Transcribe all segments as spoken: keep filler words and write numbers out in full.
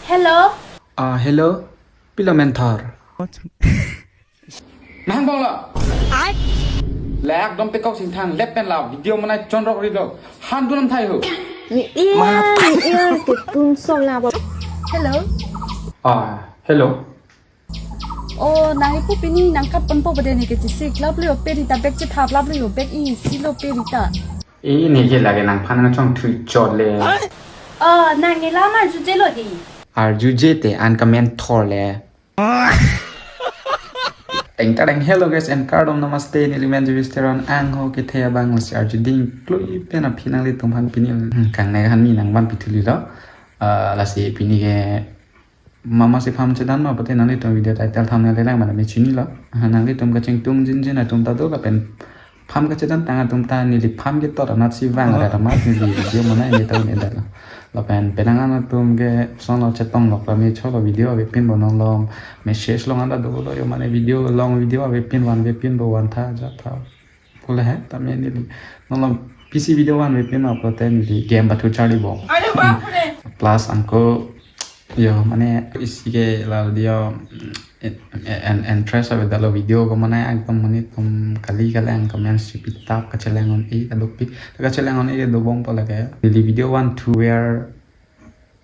Hello. Ah, hello. Pilo mentor. Nang bong lo. Ai. Lak dom pekok singthang lep pen la video manai chonrok rilo. Han dunam thai ho. Ni iya, ni iya, ketum som la bo. Hello. Ah, hello. Oh, nang ipu pini nang kat ponpo bade ne ke chesik lap lo pe rita bek chethap lap lo bek isi lo pe rita. Ini ke lagi nangphan nangchongthui chot le. Oh, nang ne lam arjuje lo di. Arjuje te an kamen thor le. Teng tareng, hello guys and kardom namaste, neli men Jewish Teron angho kethe abang lasi arju ding klui pen aphi nanglitum aphan pini, hmm, kang ne han mi nangvan pithu lilo. Ah, lasi pini ke mama si farm chedan ma pute nanglitum video title thumbnail le lang mana me chinilo. Ah, nanglitum kachingtung jinjin atum ta do lapen farm kachedan tang atum ta neli farm ketot anat si vang, oh, ra amat neli video manai ne ta ne dalo. Lapen penang an atum ke son lo chetong lok la me cholo video avepin bo non lo message long an ta dolo yo mane video long video avepin van vepin bo van tha ja tha. Pule he ta me neli non lo P C video van vepin ma pute neli game bathu charli bo. Are bap re. Plus anko yo mane isi ke la dia en, en, en, interest ave dalo video ko manai ekdom monit atum kali kali ang comment si pitap kacheleng on e kadokpi kacheleng on e dobom po lake. Neli video one two where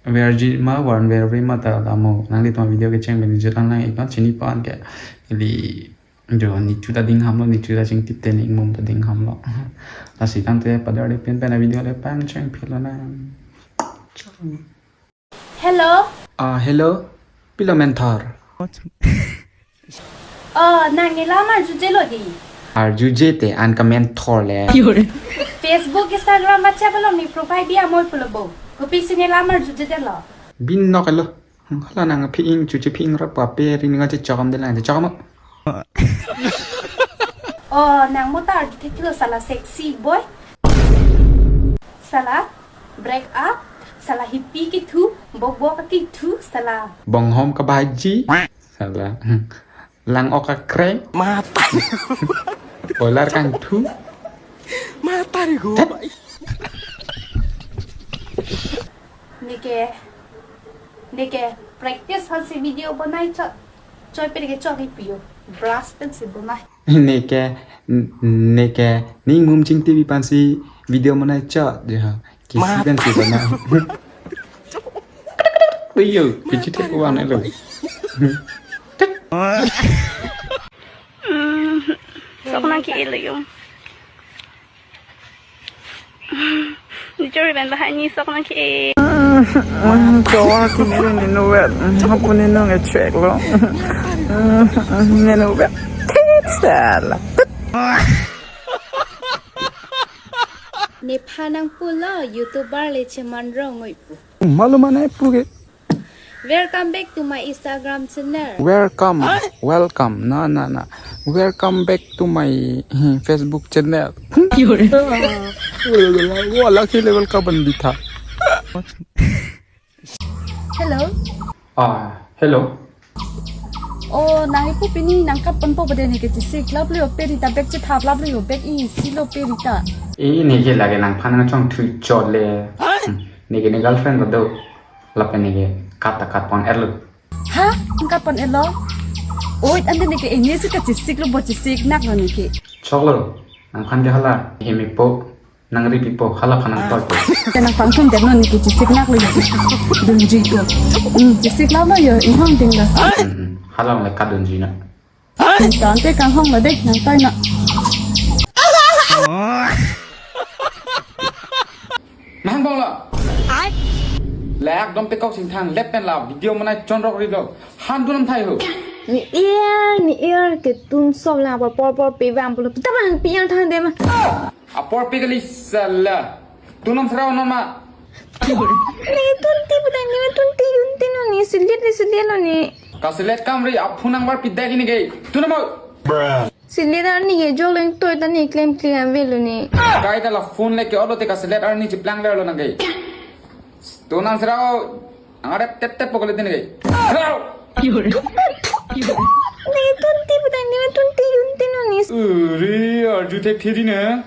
where ji ma one where ri ma ta damo nanglitum video kecheng bini jut an lang ikon chini pan ke neli jo nichu ta ding hamlo, nichu ta chingtip te ning mum ta ding hamlo. Lasi tangte padar de pin pen a video le pangcheng philo na. Hello. Ah, hello. Pilo mentor. Oh, nang ne lam arjuje lo di. Arjuje te an kamen thor le. Facebook, Instagram, WhatsApp along ne profile bi amoi pulo bo. Kopi si ne lam arjuje de lo. Bin nok alo. Hmm, hala nang phi-ing chuche phi-ing ra pa pe ri ninga che chokam de lang che chokam. Oh, nang mo ta arju theklo sala sexy boy. Sala break up, sala hippie kethu, bok bok kethu, sala. Bonghom kabhaji, sala. Lang ok akreng. Mata. Boiler kangthu. Mata ri go. Neke, neke practice aphan si video bonai chot. Choi pen ke chok ipi yo. Brush pen si bonai. Neke, neke, ning mum chingtip aphan si video bonai chot, jo ha. Kisi pen si bonai. Uyo, pichi thek wan elo. Sok nang ke elo yo. Ni chori ben bahai ni sok nang ke. Chor kini ni nuwet. Hapu ni nung e check lo. Ni nuwet. Titsala. Nepha nang pulo YouTuber le cheman rong oi pu. Malu mana pu ke. Welcome back to my Instagram channel. Welcome. Welcome. Na, na, na. Welcome back to my, hmm, Facebook channel. Wala khi level ka ban ditha. Hello. Ah, hello. Oh, nang ipu pini nang kat ponpo bade ne ke chesik lap lo pe rita bek chethap lap lo bek isi lo pe rita. Ini ke lagi nangphan nangchongthui chot le. Hmm. Neke ne girlfriend lo do. Lapen neke kat ta kat pon erlo. Ha? Kat pon erlo? Oi, ante neke ini si kachesik lo bo chesik nak lo neke. Choklo. Nangphan ke hala. Hemi po. Nang ri pipo. Hala phan nang tol po. Te nangphan thum det non neke chesik nak lo neke. Dunji to. Hmm, chesik lap lo yo. Inghong ding lo. Hmm, hmm. Hala le kadunji na. Tangte kanghong lo dei, nang tai na. Nang bong lo. Ai. Lak dom pekok singthang lep pen la video manai chonrok rilo. Han dunam thai ho. Ni iya, ni iya ketum som la por por pe bang pulo. Pita bang piyang thang de ma. Apor pe kali sala. Tunam serau nama. Ni tunti putang ni tunti tunti no ni silit ni silit no ni. Kasilet kamri aphu nangbar pida kini ke. Tunamo. Silit arni ke joleng toi ta ni klem klem avelo ni. Kai ta la phone leke olo te kasilet arni chiplang velo nang ke. Tunam serau angarep tep tep pokole tini ke. Serau. Ni tunti putang ni tunti tunti no ni. Uri arju thek thiri na.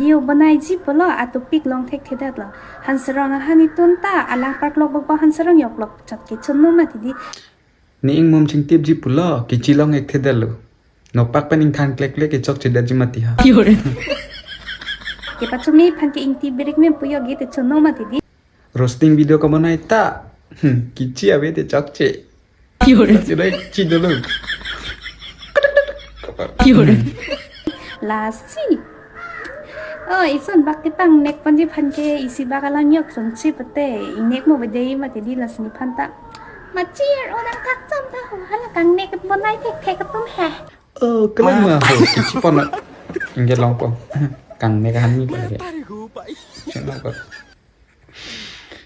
Yo bonaiji pulo, atupik long thekthedetlo. Hansarong ahan itum ta alang parklok bokbok hansarong yoklok chot ke chunno mati di. Ne ingmum chingtipji pulo, kechi long ekthedetlo. Nokpak pen ingthan klek klek ke chokchedetji mati ha. Kepachumi aphan ke ingti birik me puyo ge te chunno mati di. Roasting video kebonai ta. Hmm, kechi ave te chokche. Sudah chi dolo. Lasi. Oh, ison bak kepangnek ponji aphan ke isi bak alang yok chunchi pute. Ingnek mo bedei mati di, lasi nephan ta. Machir orang kakcham ta ho, hala kangnek bonai thekthek atum he. Oh, kelang ma ho, kechi pon. Ingge longpo. Kangnek ahan mi pake. Chena ko.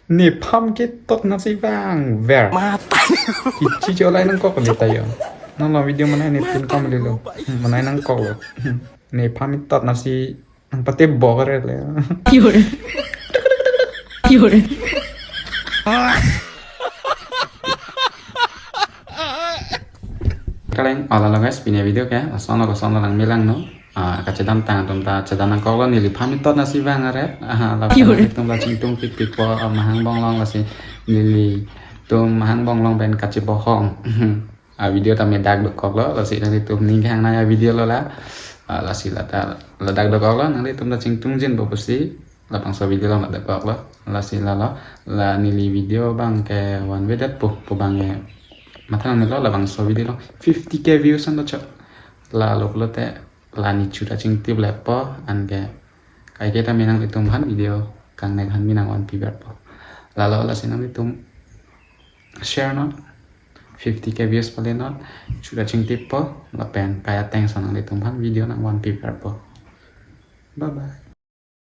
Nephan ketot nasi vangver. Kechi cholai nangkoklo ta yo. Nanglo video mana netum kam lilo. Mana nangkoklo. Nephan ketot nasi nangpate bokre le. Kaleng, ala lo guys, pini video ke, lason lo, lason lo lang milang no. Ah, kachedam tang atum ta chedam nangkoklo, neliphan ketot nasi vangret. Aha, la atum la chingtung pikpikpo, ah, mahang bonglong lasi nelitum mahang bonglong pen kachebohong. Ah, video ta medak dokoklo, lasi nanglitum ning hangnai a video lo la. Ah, lasi la ta ladak dokoklo, nanglitum ta chingtungjinpo pusi labangso video lo ladak dokoklo. Lasi lalo, la neli video abang ke one way det po, pu abang ke matha nangnelo, labangso video lo fifty K views an lo chok. Lalo pulote la ne chura chingtip lepo, anke kaike ta me nanglitum aphan video kangnek ahan mi nangvanpi verpo. Lalo lasi nanglitum share non, fifty K views pale non, chura chingtippo, lapen kai ateng son nanglitum aphan video nangvanpi verpo. Bye bye.